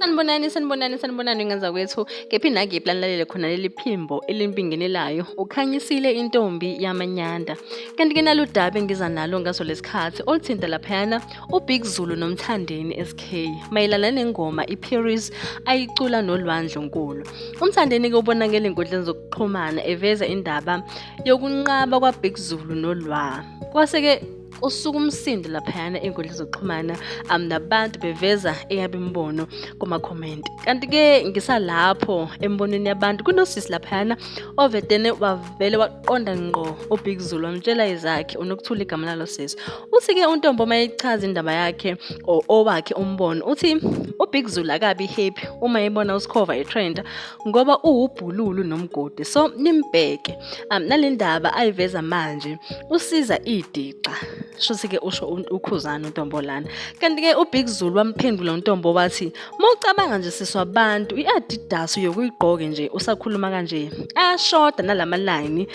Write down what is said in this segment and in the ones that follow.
Sanibonani, sanibonani, sanibonani ngane zakwethu. Kephi nakephi la nilalele khona leli phimbo elimbingelelayo. Ukhanyisile intombi yamanyanda. Kanti ke nalu daba engiza nalo ngaso lesikhathi oluthinta laphayana uBig Zulu noMthandeni SK mayelana nengoma iParis ayicula noLwandle Nkulu. UMthandeni ke ubonakele enkundleni zokuxhumana eveza indaba yokunqaba kwaBig Zulu noLwa. Kwase-ke usuka umsindo laphayana ey'nkundleni zokuxhumana nabantu beveza eyabo imibono kumakhomenti. Kanti-ke ngisalapho emibonweni yabantu kunosisi laphayana ovedene wavele waqonda ngqo uBig Zulu wamtshela ezakhe uNokuthula igama lalo sisi. Uthi-ke uNtombo uma echaza indaba yakhe or owakhe umbono uthi uBig Zulu akabi happy uma ebona uSkhova etrenda ngoba uwubhululu nomgodi so nimbheke. Nale ndaba ayiveza manje usiza idixa shuthi-ke usho uKhuzani uNtombo lana. Kanti-ke uBig Zulu wamphendula uNtombo wathi mawucabanga nje sisi wabantu i-Adidas uyokuyigqoke nje usakhuluma kanje ayashoda nalama line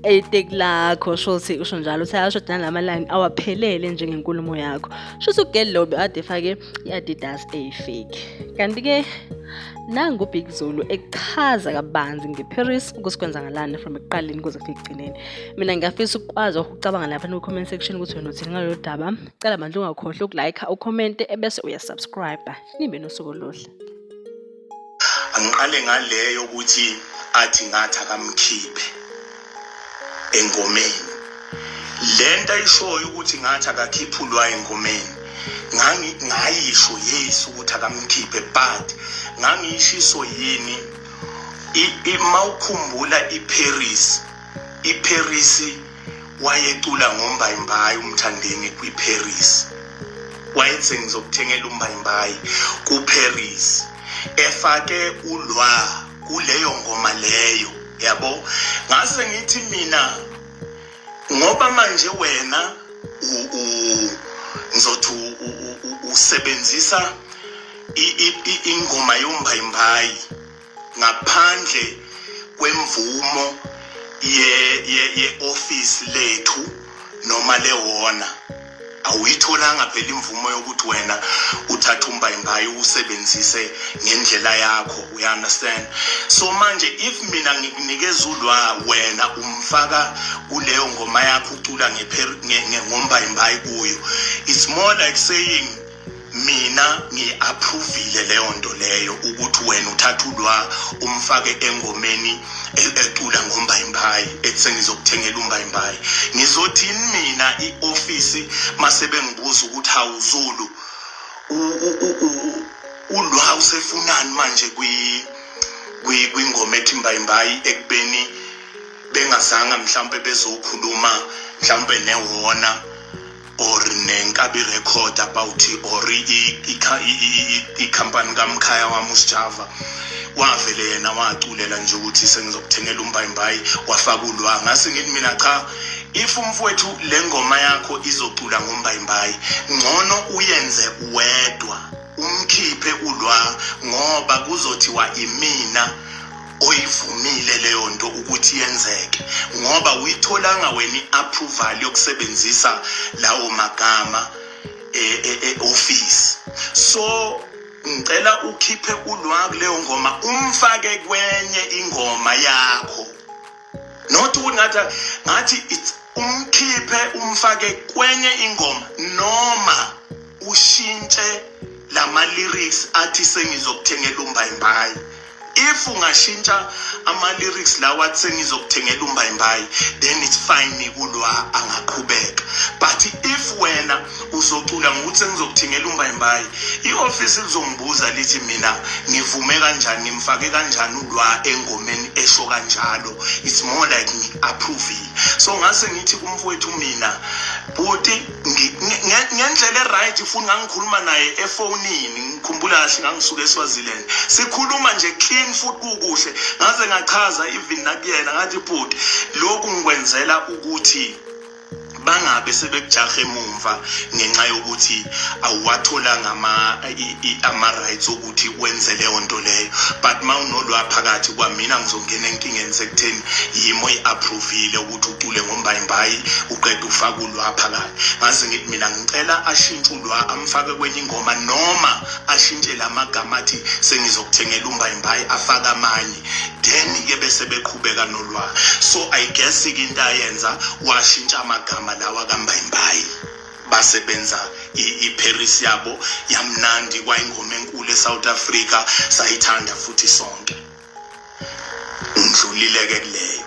eteki lakho shuthi usho njalo uthi ayashoda nalama line awaphelele njengenkulumo yakho shuthi ugel lo ade efake i-Adidas eyifake. Kanti-ke nangu uBig Zulu echaza kabanzi ngeParis ukuthi kwenzakalani from ekuqaleni kuze kufike ekugcineni. Mina ngiyafisa ukukwazi ukucabanga lapha ku-comment section ukuthi wena uthini ngalolu daba. Cela bandla ungakhohlwa ukulike, ukhomente ebese uyasubscribe. Nibe nosuku oluhle. Angiqale ngaleyo ukuthi athi ngathi akamkhiphe engomeni. Lento ayishoyo ukuthi ngathi akakhiphulwa engomeni. Ngangi ngayisho yes ukuthi akamkhiphe but ngangiyishiso yini mawukhumbula iParis iParis wayecula ngombayimbayi uMthandeni kwiParis wayethi ngizokuthengela umbayimbayi kuParis efake ulwa kuleyo ngoma leyo yabo. Ngase ngithi mina ngoba manje wena ngizothi usebenzisa ingoma yombayimbayi ngaphandle kwemvumo ye ye office lethu noma lewona awuyitholanga phela imvumo yokuthi wena uthathe umbayimbayi usebenzise ngendlela yakho, you understand? So manje if mina ngikunikeza ulwa wena umfaka kuleyo ngoma yakho ucula ngombayimbayi kuyo, it's more like saying mina ngi-approvile leyo nto leyo ukuthi wena uthatha ulwa umfake engomeni ecula ngombayimbayi ethi sengizokuthengela umbayimbayi. Ngizothini mina i-ofisi mase bengibuza ukuthi hawu Zulu ulwa usefunani manje kwingoma ethi mbayimbayi ekubeni bengazanga mhlawumbe bezokhuluma mhlawumbe newona or nenkabi record about or ikhampani kamkhaya wami uSjava wavele yena waculela nje ukuthi sengizokuthengela umbayimbayi wafaka ulwa. Ngase ngithi mina cha, if umfowethu le ngoma yakho izocula ngombayimbayi ngcono uyenze wedwa umkhiphe ulwa ngoba kuzothiwa imina oyivumile leyo nto ukuthi yenzeke ngoba uyitholanga wena i-approval yokusebenzisa lawo magama e-office. So ngicela ukhiphe ulwa kuleyo ngoma umfake kwenye ingoma yakho, not ukuthi ngathi ngathi it's umkhiphe umfake kwenye ingoma noma ushintshe lama lyrics athi sengizokuthengela umbayimbayi. If ungashintsha ama lyrics lawa athi sengizokuthengela umbayimbayi, then it's fine, kulwa angaqhubeka. But if wena uzocula ngokuthi sengizokuthengela umbayimbayi, i-office lizongibuza lithi mina ngivume kanjani, ngimfake kanjani ulwa engomeni esho kanjalo? It's more like ngi-approvile. So ngase ngithi kumfowethu mina, bhuti, ngendlela e-right futhi ngangikhuluma naye efonini, ngikhumbula kahle ngangisuka eSwaziland sikhuluma nje clean futhi kukuhle, ngaze ngachaza even nakuyena ngathi bhuti lokhu ngikwenzela ukuthi Bangabe sebekujaha emumva ngenxa yokuthi awuwatholanga ama-rights okuthi wenze leyo nto leyo. But ma unolwa phakathi kwamina, ngizongena enkingeni sekutheni yimo i-approvile ukuthi ucule ngombayimbayi, uqeda ufake ulwa phakathi. Ngase ngithi mina ngicela ashintshe ulwa, amfake kwenye ingoma, noma ashintshe la magama athi "Sengizokuthengela umbayimbayi", afake amanye, then-ke bese beqhubeka nolwa. So I guess-ke into ayenza, washintsha amagama lawa kambayimbayi, basebenza iParis yabo yamnandi, kwayingoma enkulu eSouth Africa, sayithanda futhi sonke. Ngidlulile-ke kuleyo.